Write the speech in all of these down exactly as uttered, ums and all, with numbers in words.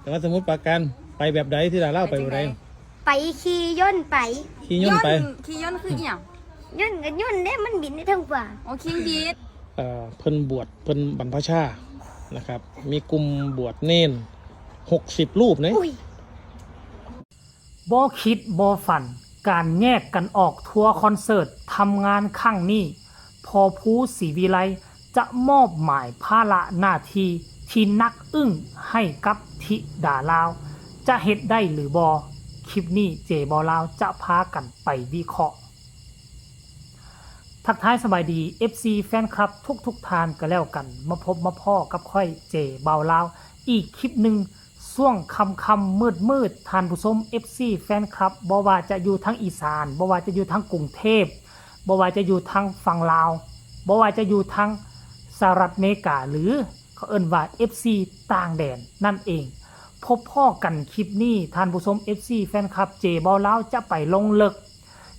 จังหวัดสมุทรปราการ ไปแบบใด ธิดาลาว ไปแบบใด ไปขี่ยนต์ไป ขี่ยนต์ไป ยนต์ ขี่ยนต์คืออีหยัง ยนต์ก็ยนต์เด้ มันบินได้เทิงฟ้า อ๋อ เครื่องบิน เอ่อ เพิ่นบวช เพิ่นบรรพชานะครับ มีกลุ่มบวชเณร หกสิบรูปนะ อุ้ย บ่คิดบ่ฝัน การแยกกันออกทัวร์คอนเสิร์ตทำงานครั้งนี้ พอภูศรีวิไลจะมอบหมายภาระหน้าที่ที่หนักอึ้งให้กับธิดาลาว จะเฮ็ดได้หรือบ่ คลิปนี้เจบ่าวลาวจะพากันไปวิเคราะห์ ทักทายสบายดี เอฟซี แฟนคลับทุกๆท่านก็แล้วกัน มาพบมาพ้อกับข้อยเจบ่าวลาว อีกคลิปหนึ่ง ช่วงค่ำๆมืดๆ ท่านผู้ชม เอฟซี แฟนคลับ บ่ว่าจะอยู่ทางอีสาน บ่ว่าจะอยู่ทางกรุงเทพฯ บ่ว่าจะอยู่ทางฝั่งลาว บ่ว่าจะอยู่ทางสหรัฐอเมริกา หรือเขาเอิ้นว่า เอฟซี ต่างแดนนั่นเอง พบพ้อกันคลิปนี้ ท่านผู้ชม เอฟซี แฟนคลับ เจบ่าวลาวจะไปลงลึก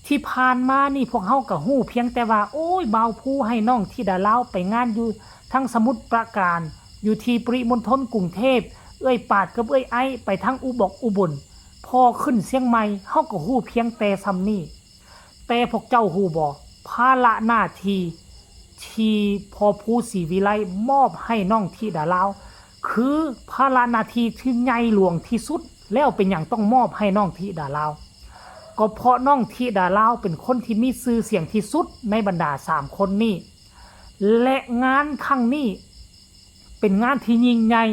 ที่ผ่านมานี่พวกเฮาก็ฮู้เพียงแต่ว่า โอ้ย บ่าวภูให้น้องธิดาลาวไปงานอยู่ทางสมุทรปราการ อยู่ที่ปริมณฑลกรุงเทพฯ เอื้อยปาดกับเอื้อยไอซ์ไปทางอุบกอุบล พอขึ้นเชียงใหม่ เฮาก็ฮู้เพียงแต่ส่ำนี้ แต่พวกเจ้าฮู้บ่ ภาระหน้าที่ที่พอภูศรีวิไลมอบให้น้องธิดาลาว คือภาระหน้าที่ที่ใหญ่หลวงที่สุด แล้วเป็นหยังต้องมอบให้น้องธิดาลาว ก็เพราะน้องธิดาลาวเป็นคนที่มีชื่อเสียงที่สุดในบรรดาสามคนนี้ และงานครั้งนี้เป็นงานที่ยิ่งใหญ่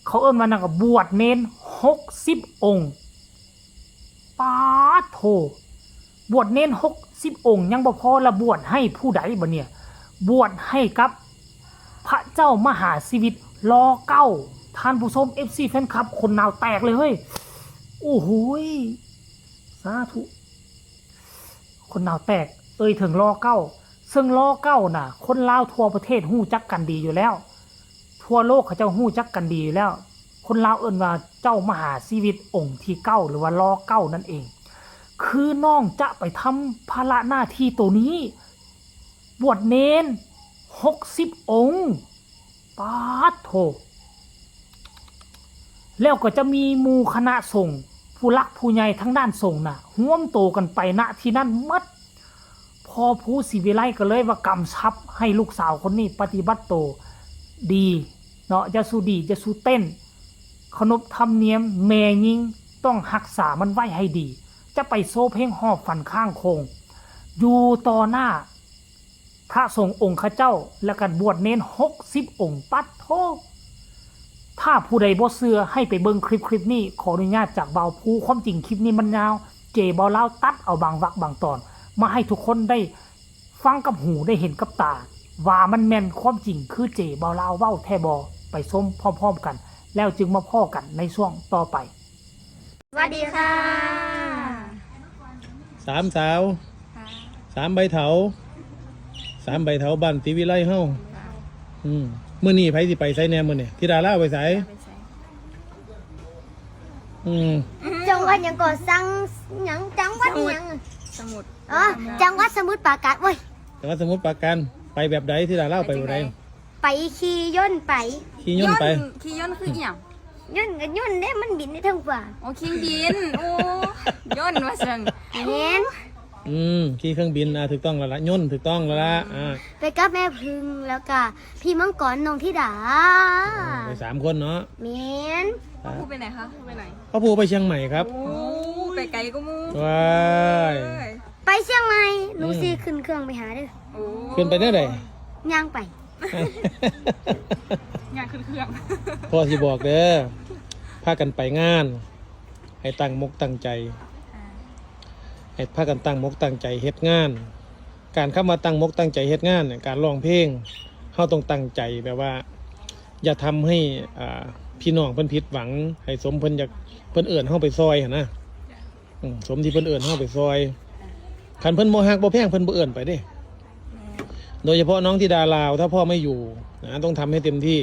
เขาเอิ้นว่าหยังก็ บวชเณร หกสิบองค์ ป๊าดโธ่ บวชเณร หกสิบองค์ยังบ่พอ ละบวชให้ผู้ใดบ่เนี่ย บวชให้กับพระเจ้ามหาชีวิต ร.เก้า ท่านผู้ชม เอฟซี แฟนคลับ ขนหนาวแตกเลยเฮ้ย โอ้โหย สาธุ ขนหนาวแตก เอ่ยถึง ร.เก้า ซึ่ง ร.เก้า น่ะ คนลาวทั่วประเทศฮู้จักกันดีอยู่แล้ว ทั่วโลกเขาเจ้าฮู้จักกันดีอยู่แล้ว คนลาวเอิ้นว่าเจ้ามหาชีวิตองค์ที่เก้า หรือว่า ร.เก้า นั่นเอง คือน้องจะไปทำภาระหน้าที่ตัวนี้ บวชเณร หกสิบองค์ ป๊าดโธ่ แล้วก็จะมีหมู่คณะสงฆ์ ผู้หลักผู้ใหญ่ทางด้านสงฆ์น่ะ รวมโตกันไป ณ ที่นั่นหมด พอภูศรีวิไลก็เลยว่ากำชับให้ลูกสาวคนนี้ปฏิบัติโตดีเนาะ อย่าสู่ดีด อย่าสู่เต้น ขนบธรรมเนียมแม่ญิงต้องรักษามันไว้ให้ดี จะไปโซเพลงฮอบฟันข้างโคง อยู่ต่อหน้า พระสงฆ์องค์ข้าเจ้า และกันบวชเณร หกสิบองค์ ปัดโธ่ ถ้าผู้ใดบ่เชื่อให้ไปเบิ่งคลิปคลิปนี้ ขออนุญาตจากบ่าวภู ความจริงคลิปนี้มันยาว เจบ่าวลาวตัดเอาบางวรรคบางตอน มาให้ทุกคนได้ฟังกับหูได้เห็นกับตา ว่ามันแม่นความจริงคือเจบ่าวลาวเว้าแท้บ่ ไปชมพร้อมๆกัน แล้วจึงมาพ้อกันในช่วงต่อไป สวัสดีค่ะ สามสาว ค่ะ สามใบเถา สามใบเถาบ้านศรีวิไลเฮา ค่ะ อืม มื้อนี้ไผสิไปไสแหน่มื้อนี้ ธิดาลาวไปไส ไปไส อืม จังหวัดหยังก่อ สัง หยัง จังหวัดหยัง สมุทร อ๋อ จังหวัดสมุทรปราการ โอ้ย จังหวัดสมุทรปราการ ไปแบบใด ธิดาลาวไปแบบใด ไปจังใด ไปขี่ยนต์ไป ขี่ยนต์ไป ยนต์ ขี่ยนต์คืออีหยัง ยนต์ก็ยนต์เด้ มันบินได้เทิงฟ้า อ๋อ เครื่องบิน โอ้ ยนต์ว่าซั่น แม่น อืม ขี่เครื่องบิน อ่า ถูกต้องแล้วละ ยนต์ถูกต้องแล้วละ อ่า ไปกับแม่ผึ้ง แล้วก็พี่มังกร น้องธิดา อ่า ไปสามคนเนาะ แม่น พ่อภูไปไหนคะ ไปไหน พ่อภูไปเชียงใหม่ครับ โอ้ ไปไกลกว่าหมู่ ว้าย เอ้ย ไปเชียงใหม่ หนู อืม สิขึ้นเครื่องไปหาเด้อ โอ้ ขึ้นไปแนวใด ย่างไป ย่างขึ้นเครื่อง พ่อสิบอกเด้อ พากันไปงาน ให้ตั้งมกตั้งใจ อ่า ให้พากันตั้งมกตั้งใจเฮ็ดงาน การคำว่าตั้งมกตั้งใจเฮ็ดงานเนี่ย การร้องเพลง เฮาต้องตั้งใจแบบว่า อย่าทำให้ อ่า พี่น้องเพิ่นผิดหวัง ให้สมเพิ่นอยาก เพิ่นเอิ้นเฮาไปซอยหั้นนะ อืม สมที่เพิ่นเอิ้นเฮาไปซอย คันเพิ่นบ่ฮักบ่แพง เพิ่นบ่เอิ้นไปเด้ โดยเฉพาะน้องธิดาลาว ถ้าพ่อไม่อยู่นะ ต้องทำให้เต็มที่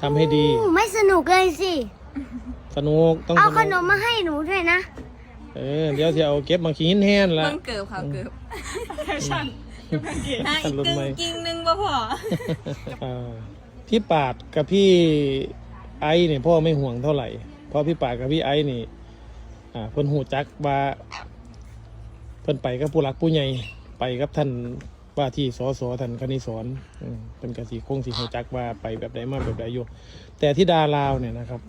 ทำให้ดี อืม ไม่สนุกเลยสิ สนุก ต้อง เอา สนุก ขนมมาให้หนูด้วยนะ เออ เดี๋ยวสิเอาเก็บมาขี้หินแทนละ เบิ่งเกิบค่ะ อืม เกิบ แฟชั่น กางเกง หาอีก รุ่นใหม่ กึ่งกิ่งหนึ่งบ่พอ อ่า พี่ปาดกับพี่ ไอซ์เนี่ยพ่อไม่ห่วงเท่าไหร่ เพราะพี่ป๋ากับพี่ไอซ์นี่ อ่า เพิ่นฮู้จักว่า เพิ่นไปกับผู้หลักผู้ใหญ่ ไปกับท่านว่าที่ สส ท่านคณิสร อืม เพิ่นก็สิคงสิฮู้จักว่าไปแบบใดมาแบบใดอยู่ แต่ธิดาลาวเนี่ยนะครับ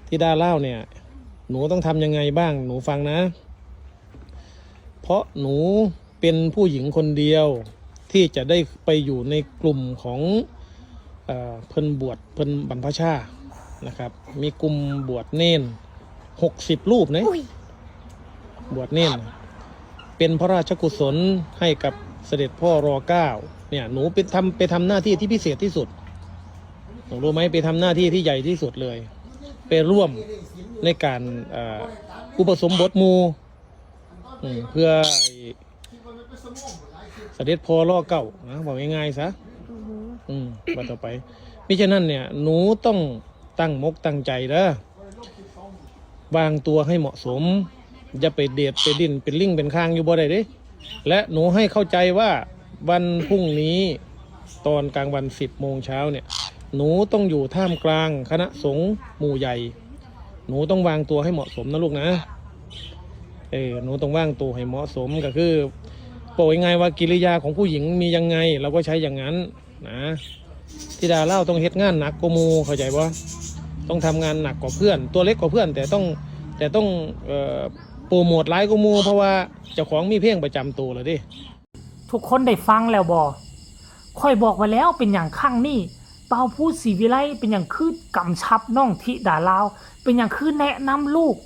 ธิดาลาวเนี่ย หนูต้องทำยังไงบ้าง หนูฟังนะ เพราะหนูเป็นผู้หญิงคนเดียวที่จะได้ไปอยู่ในกลุ่มของ เอ่อ เพิ่นบวช เพิ่นบรรพชานะครับ มีกลุ่มบวชเณร หกสิบรูปนะ อุ้ย บวชเณร เป็นพระราชกุศลให้กับเสด็จพ่อ รอเก้า เนี่ย หนูไปทำ ไปทำหน้าที่ที่พิเสษที่สุด หนูรู้ไหม ไปทำหน้าที่ที่ใหญ่ที่สุดเลย ไปร่วมในการ เอ่อ อุปสมบทหมู่ อืม เพื่อให้เสด็จพ่อ รอเก้า นะ บอกง่ายๆซะ อือหือ อืม ว่าต่อไป มิฉะนั้นเนี่ย หนูต้องตั้งมกตั้งใจเด้อ วางตัวให้เหมาะสม อย่าไปเดดไปดิ้นเป็นลิงเป็นคางอยู่บ่ได้เด้ และหนูให้เข้าใจว่าวันพรุ่งนี้ ตอนกลางวัน สิบโมงเช้าเนี่ย หนูต้องอยู่ท่ามกลางคณะสงฆ์หมู่ใหญ่ หนูต้องวางตัวให้เหมาะสมนะลูกนะ เออ หนูต้องวางตัวให้เหมาะสม ก็คือบอกง่ายๆว่ากิริยาของผู้หญิงมียังไง เราก็ใช้อย่างนั้นนะ ธิดาลาวต้องเฮ็ดงานหนักกว่าหมู่ เข้าใจบ่ ต้องทำงานหนักกว่าเพื่อน ตัวเล็กกว่าเพื่อน แต่ต้อง แต่ต้อง เอ่อ โปรโมทหลายกว่าหมู่ เพราะว่าเจ้าของมีเพลงประจำตัวแล้วเด้ ทุกคนได้ฟังแล้วบ่ ข้อยบอกไว้แล้ว เป็นหยังครั้งนี้ บ่าวภูศรีวิไลเป็นหยังคือกำชับน้องธิดาลาว เป็นหยังคือแนะนำลูก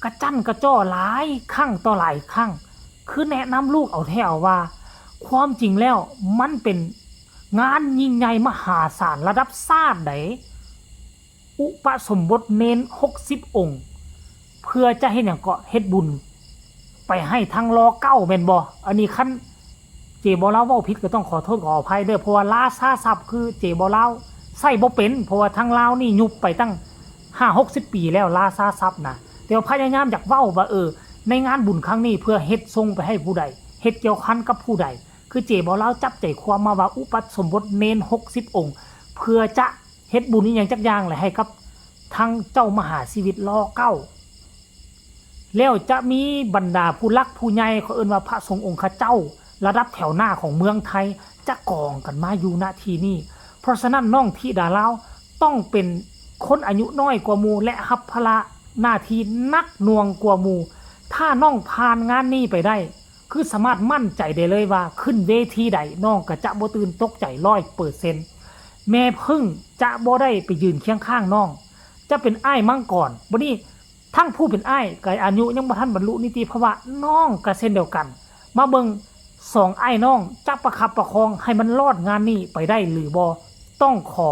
กระจั่นกระจ้อหลายครั้งต่อหลายครั้ง คือแนะนำลูกเอาแท้เอาว่า ความจริงแล้วมันเป็นงานยิ่งใหญ่มหาศาลระดับชาติใด อุปสมบทเณร หกสิบองค์ เพื่อจะเฮ็ดหยังเกาะ เฮ็ดบุญ ไปให้ทั้ง รอเก้า แม่นบ่ อันนี้คันเจบ่าวลาวเว้าผิดก็ต้องขอโทษขออภัยเด้อ เพราะว่าราชาศัพท์คือเจบ่าวลาวใช้บ่เป็น เพราะว่าทางลาวนี่ยุบไปตั้ง ห้าหกสิบ ปีแล้วราชาศัพท์นะ แต่ว่าพยายามอยากเว้าว่า เออ ในงานบุญครั้งนี้เพื่อเฮ็ดส่งไปให้ผู้ใด เฮ็ดเกี่ยวพันกับผู้ใด คือเจบ่าวลาวจับใจความมาว่าอุปสมบทเณร หกสิบองค์ เพื่อจะเฮ็ดบุญอีหยังจักอย่างแหละให้กับทั้งเจ้ามหาชีวิต รอเก้า แล้วจะมีบรรดาผู้หลักผู้ใหญ่ เขาเอิ้นว่าพระสงฆ์องค์เจ้า ระดับแถวหน้าของเมืองไทย จะกองกันมาอยู่ณที่นี่ เพราะฉะนั้นน้องธิดาลาวต้องเป็นคนอายุน้อยกว่าหมู่ และรับภาระหน้าที่หนักหน่วงกว่าหมู่ ถ้าน้องผ่านงานนี้ไปได้ คือสามารถมั่นใจได้เลยว่าขึ้นเวทีใดน้องก็จะบ่ตื่นตกใจ ร้อยเปอร์เซ็นต์ แม่เพิ่งจะบ่ได้ไปยืนเคียงข้างน้อง จะเป็นอ้ายมังกร บัดนี้ทั้งผู้เป็นอ้ายก็อายุยังบ่ทันบรรลุนิติภาวะ น้องก็เช่นเดียวกัน มาเบิ่งสองอ้ายน้องจะประคับประคองให้มันรอดงานนี้ไปได้หรือบ่ ต้องขอ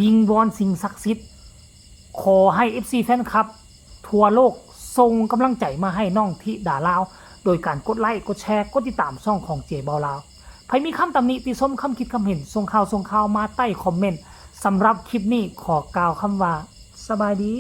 วิงวอนสิ่งศักดิ์สิทธิ์ ขอให้ เอฟซี แฟนคลับ ทั่วโลกส่งกำลังใจมาให้น้องธิดาลาว โดยการกดไลค์ กดแชร์ กดติดตามช่องของเจบ่าวลาว ใผมีคำตำหนิติชม คำคิดคำเห็น ส่งข่าวส่งข่าวมาใต้คอมเมนต์ สำหรับคลิปนี้ขอกล่าวคำว่า สบายดี